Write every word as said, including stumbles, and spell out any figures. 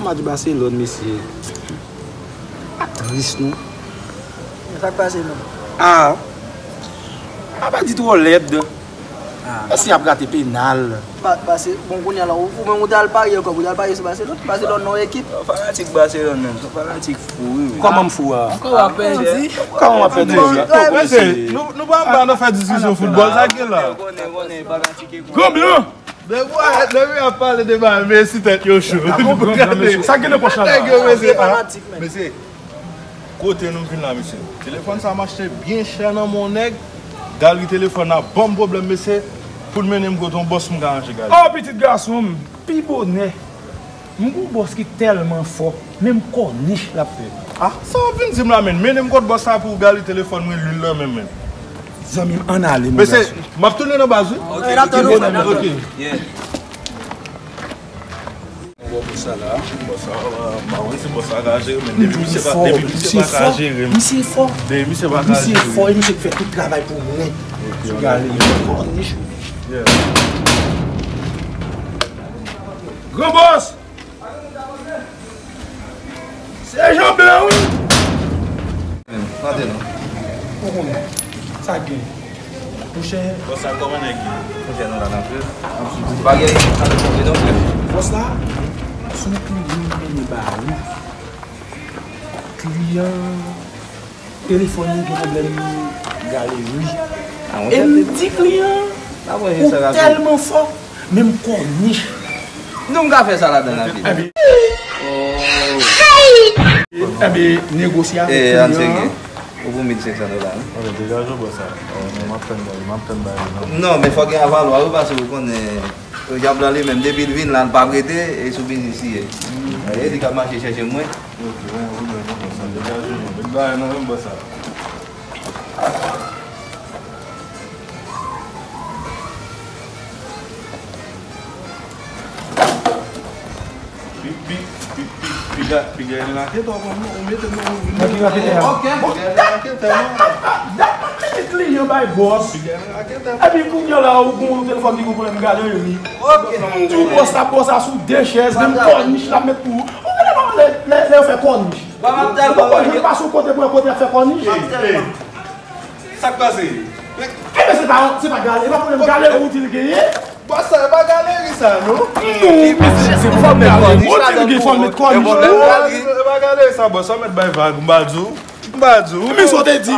Match Barcelone, mesye. A tris, non. Men sa k pase, non? Ah. A pa di twò lèd. Ah. Messi ap rate penal. Pa, pase, bon, kounye a la, ou, ou menm ou t al parye kòb, ou t al parye sou Barcelone. Barcelone nan ekip. Fanatik Barcelone menm, se fanatik fou, wi, wi. Kòman m fou a? Ankò w ap pèdi. Kòman w ap pèdi? Mesye, nou, nou pa anba nan fè diskisyon foutbòl, sa k gen la? Konbyen? Depi, depi ap pale de bagay, Messi tèt yo cho. Sa gen nan pòch la? Nèg yo, mesye, ah. Mesye, kote nou vin la, mesye? Telefòn sa m achte byen chè nan men yon nèg. Galri telefòn nan ban m pwoblèm, mesye. Pou l mennen m kote yon bòs m ka ranje galri. Oh, pitit gason m, pi bonè. M gon bòs ki tèlman fò, menm kònich l ap fè. Ah, sa w ap vin di m la, menn? Mennen m kot bòs la pou galri telefòn mwen, lwil nan men m, menn. Zanmi m, ann ale, mon gason. Mesye, m ap tounen nan baz, wi. Ok, ok, ok. Yeah. Bon, bòs sa la, bòs sa, m pa konn si bòs sa ka jere, men depi misye pa, depi misye pa ka jere, misye fò. Depi misye pa ka jere. Misye fò, e misye k fè tout travay pou mwen. Ok, sou galri, kònich. Yeah. Gran bòs! Se Jan Blan, wi. Tande non. Ou konnen. Sa gen. Monchè. Bòs la, kòman nèg ye? Monchè, nou la nan fè. Bagay, sa nou konprann non, frè. Bòs la, se yon kliyan m mennen ba ou. Kliyan Telefòn li gen pwoblèm galeri. E m di kliyan ou tèlman fò, menm kònich. Nou m ka fè sa ladan la, fi. Enben, enben, negosye avèk kliyan an. Ou pou mil senk san dola, wi. Degaje w bò sa. M ap tann, m ap tann bagay nan. Non, men fòk gen avalwa, wi, paske ou konnen, Jan Blan li menm, depi l vin la, l p ap rete, e sou biznis li ye. E li k ap mache chèche mwen. Ok, wi, wi, wi, wi, sa degaje w. Met bagay nan menm bò sa. Pi, pi, pi, pi, piga, piga, li lake tò, kòm ou mete nou, ou vin. Mwen ki lake tè a. Ok, piga, li lake tè, non. Dat, dat, dat, dat, kliyan bay bòs. Piga, li lake tè. Epi kounye a la, ou gon telefòn ki gon pwoblèm galeri. Ok. M di w bòs la, bòs la sou de chèz, menm kònich l ap met pou ou. Ou konnen non, lè, lè, lè yo fè kònich. Ou konnen, m pase yon kote pou yon kote y ap fè kònich. Sa k pase? Enben, se pa, se pa gale, e pa pwoblèm gale ou di l genyen. Bòs sa, e pa galeri sa, non? Non, mesye, se pa galeri. Ou di l gen fò l met kònich. E pa galeri sa, bòs, sa w mèt bay vag, m pa di w. M pa di w. Men sa w te di.